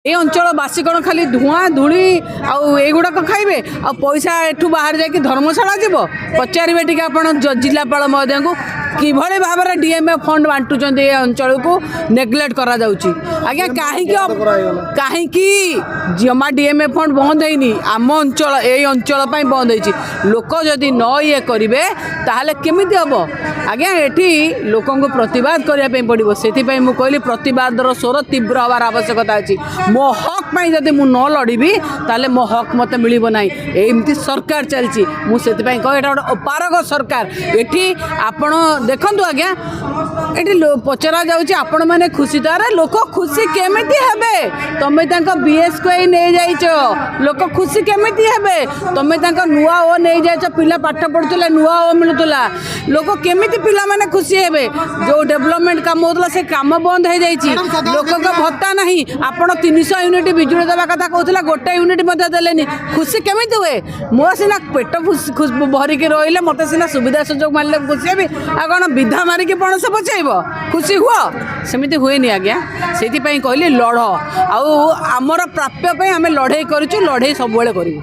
ଏ ଅଞ୍ଚଳବାସୀ କ'ଣ ଖାଲି ଧୂଆଁ ଧୂଳି ଆଉ ଏଇଗୁଡ଼ାକ ଖାଇବେ? ଆଉ ପଇସା ଏଠୁ ବାହାରେ ଯାଇକି ଧର୍ମଶାଳା ଯିବ? ପଚାରିବେ ଟିକେ ଆପଣ ଜିଲ୍ଲାପାଳ ମହୋଦୟଙ୍କୁ, କିଭଳି ଭାବରେ ଡିଏମ୍ଏଫ୍ ଫଣ୍ଡ ବାଣ୍ଟୁଛନ୍ତି, ଏ ଅଞ୍ଚଳକୁ ନେଗ୍ଲେକ୍ଟ କରାଯାଉଛି ଆଜ୍ଞା। କାହିଁକି କାହିଁକି ଜମା ଡିଏମ୍ଏଫ୍ ଫଣ୍ଡ ବନ୍ଦ ହେଇନି? ଆମ ଅଞ୍ଚଳ, ଏଇ ଅଞ୍ଚଳ ପାଇଁ ବନ୍ଦ ହେଇଛି। ଲୋକ ଯଦି ନ ଇଏ କରିବେ, ତାହେଲେ କେମିତି ହେବ ଆଜ୍ଞା? ଏଠି ଲୋକଙ୍କୁ ପ୍ରତିବାଦ କରିବା ପାଇଁ ପଡ଼ିବ। ସେଥିପାଇଁ ମୁଁ କହିଲି, ପ୍ରତିବାଦର ସ୍ୱର ତୀବ୍ର ହେବାର ଆବଶ୍ୟକତା ଅଛି। ମୋ ହକ୍ ପାଇଁ ଯଦି ମୁଁ ନ ଲଢ଼ିବି, ତାହେଲେ ମୋ ହକ୍ ମୋତେ ମିଳିବ ନାହିଁ। ଏମିତି ସରକାର ଚାଲିଛି। ମୁଁ ସେଥିପାଇଁ କହେ, ଏଇଟା ଗୋଟେ ଅପାରଗ ସରକାର। ଏଠି ଆପଣ ଦେଖନ୍ତୁ ଆଜ୍ଞା, ଏଠି ପଚରା ଯାଉଛି, ଆପଣମାନେ ଖୁସି ତ? ଆରେ, ଲୋକ ଖୁସି କେମିତି ହେବେ? ତମେ ତାଙ୍କ ବିଏସ୍କେୱାଇ ନେଇଯାଇଛ, ଲୋକ ଖୁସି କେମିତି ହେବେ? ତମେ ତାଙ୍କ ନୂଆ ଓ ନେଇଯାଇଛ। ପିଲା ପାଠ ପଢ଼ୁଥିଲେ, ନୂଆ ଓ ମିଳୁଥିଲା। ଲୋକ କେମିତି, ପିଲାମାନେ ଖୁସି ହେବେ? ଯେଉଁ ଡେଭଲପମେଣ୍ଟ କାମ ହେଉଥିଲା, ସେ କାମ ବନ୍ଦ ହେଇଯାଇଛି। ଲୋକଙ୍କ ଭତ୍ତା ନାହିଁ। ଆପଣ 300 ୟୁନିଟ୍ ବିଜୁଳି ଦେବା କଥା କହୁଥିଲା, ଗୋଟେ ୟୁନିଟ୍ ମଧ୍ୟ ଦେଲେନି। ଖୁସି କେମିତି ହୁଏ? ମୋ ସିନା ପେଟ ଭରିକି ରହିଲେ, ମୋତେ ସିନା ସୁବିଧା ସୁଯୋଗ ମାରିଲେ ଖୁସି ହେବି। ଆଉ କ'ଣ ବିଧା ମାରିକି ପଣସ ପଚେଇବ, ଖୁସି ହୁଅ? ସେମିତି ହୁଏନି ଆଜ୍ଞା। ସେଇଥିପାଇଁ କହିଲି, ଲଢ଼। ଆଉ ଆମର ପ୍ରାପ୍ୟ ପାଇଁ ଆମେ ଲଢ଼େଇ କରିଛୁ, ଲଢ଼େଇ ସବୁବେଳେ କରିବୁ।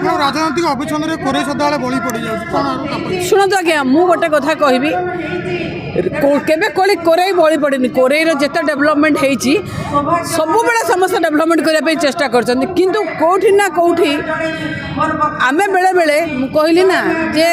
ଆଉ ରାଜନୈତିକ ଅଭିଛନ୍ଦରେ କୋରେଇ ସଦାବେଳେ ବଳି ପଡ଼ିଯାଉଛି, କ'ଣ ଆପଣ? ଶୁଣନ୍ତୁ ଆଜ୍ଞା, ମୁଁ ଗୋଟେ କଥା କହିବି। କେବେ କୋଳି କୋରେଇ ବଳି ପଡ଼ିନି। କୋରେଇର ଯେତେ ଡେଭଲପମେଣ୍ଟ ହେଇଛି, ସବୁବେଳେ ସମସ୍ତେ ଡେଭଲପମେଣ୍ଟ କରିବା ପାଇଁ ଚେଷ୍ଟା କରିଛନ୍ତି। କିନ୍ତୁ କେଉଁଠି ନା କେଉଁଠି ଆମେ ବେଳେବେଳେ, ମୁଁ କହିଲି ନା ଯେ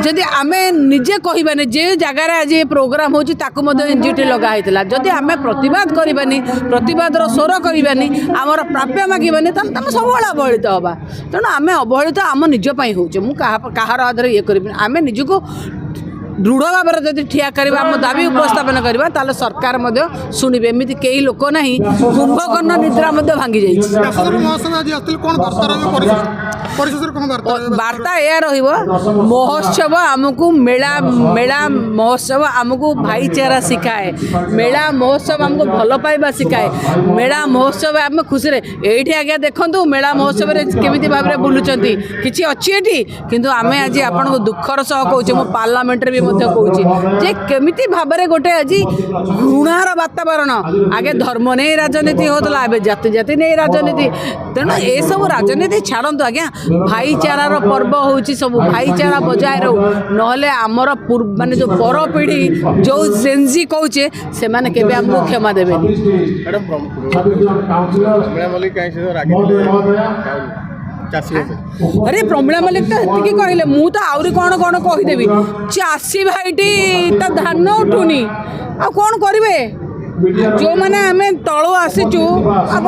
ଯଦି ଆମେ ନିଜେ କହିବାନି, ଯେ ଜାଗାରେ ଆଜି ଏ ପ୍ରୋଗ୍ରାମ୍ ହେଉଛି, ତାକୁ ମଧ୍ୟ ଏନ୍ଜିଟି ଲଗା ହେଇଥିଲା। ଯଦି ଆମେ ପ୍ରତିବାଦ କରିବାନି, ପ୍ରତିବାଦର ସ୍ୱର କରିବାନି, ଆମର ପ୍ରାପ୍ୟ ମାଗିବାନି, ତାହେଲେ ତମେ ସବୁବେଳେ ଅବହେଳିତ ହେବା। ତେଣୁ ଆମେ ଅବହେଳିତ ଆମ ନିଜ ପାଇଁ ହେଉଛେ। ମୁଁ କାହାର ଆଧାରେ ଇଏ କରିବିନି। ଆମେ ନିଜକୁ ଦୃଢ଼ ଭାବରେ ଯଦି ଠିଆ କରିବା, ଆମ ଦାବି ଉପସ୍ଥାପନ କରିବା, ତାହେଲେ ସରକାର ମଧ୍ୟ ଶୁଣିବେ। ଏମିତି କେହି ଲୋକ ନାହିଁ। କୁମ୍ଭକର୍ଣ୍ଣ ନିଦ୍ରା ମଧ୍ୟ ଭାଙ୍ଗି ଯାଇଛି। ବ୍ୟାସଧର ମହୋତ୍ସବ ଆଜି ଆସିଥିଲେ, କ'ଣ ବାର୍ତ୍ତା ରହିବ ପରିଶେଷ? ପରିଶେଷରେ କ'ଣ ବାର୍ତ୍ତା ରହିବ? ବାର୍ତ୍ତା ଏହା ରହିବ, ମହୋତ୍ସବ ଆମକୁ, ମେଳା ମେଳା ମହୋତ୍ସବ ଆମକୁ ଭାଇଚାରା ଶିଖାଏ। ମେଳା ମହୋତ୍ସବ ଆମକୁ ଭଲ ପାଇବା ଶିଖାଏ। ମେଳା ମହୋତ୍ସବ ଆମେ ଖୁସିରେ, ଏଇଠି ଆଜ୍ଞା ଦେଖନ୍ତୁ, ମେଳା ମହୋତ୍ସବରେ କେମିତି ଭାବରେ ବୁଲୁଛନ୍ତି। କିଛି ଅଛି ଏଠି? କିନ୍ତୁ ଆମେ ଆଜି ଆପଣଙ୍କୁ ଦୁଃଖର ସହ କହୁଛେ, ମୁଁ ପାର୍ଲାମେଣ୍ଟରେ ବି ମଧ୍ୟ କହୁଛି ଯେ କେମିତି ଭାବରେ ଗୋଟେ ଆଜି ଘୃଣାର ବାତାବରଣ। ଆଗେ ଧର୍ମ ନେଇ ରାଜନୀତି ହେଉଥିଲା, ଏବେ ଜାତି ଜାତି ନେଇ ରାଜନୀତି। ତେଣୁ ଏସବୁ ରାଜନୀତି ଛାଡ଼ନ୍ତୁ ଆଜ୍ଞା। ଭାଇଚାରାର ପର୍ବ ହେଉଛି ସବୁ। ଭାଇଚାରା ବଜାୟ ରହୁ, ନହେଲେ ଆମର ମାନେ ଯେଉଁ ପରପିଢ଼ି, ଯେଉଁ ଜେନ୍ଜି କହୁଛେ, ସେମାନେ କେବେ ଆମକୁ କ୍ଷମା ଦେବେନି। ମ୍ୟାଡ଼ାମ୍, ପ୍ରମିଳା ମଲ୍ଲିକ କାହିଁ ସେ ରାଗିଥିଲେ ଚାଷୀ ଉପରେ? ଆରେ, ପ୍ରମିଳା ମଲ୍ଲିକ ତ ଏତିକି କହିଲେ, ମୁଁ ତ ଆହୁରି କ'ଣ କ'ଣ କହିଦେବି। ଚାଷୀ ଭାଇଟି ତା ଧାନ ଉଠୁନି, ଆଉ କ'ଣ କରିବେ? ଯେଉଁମାନେ ଆମେ ତଳୁ ଆସିଛୁ।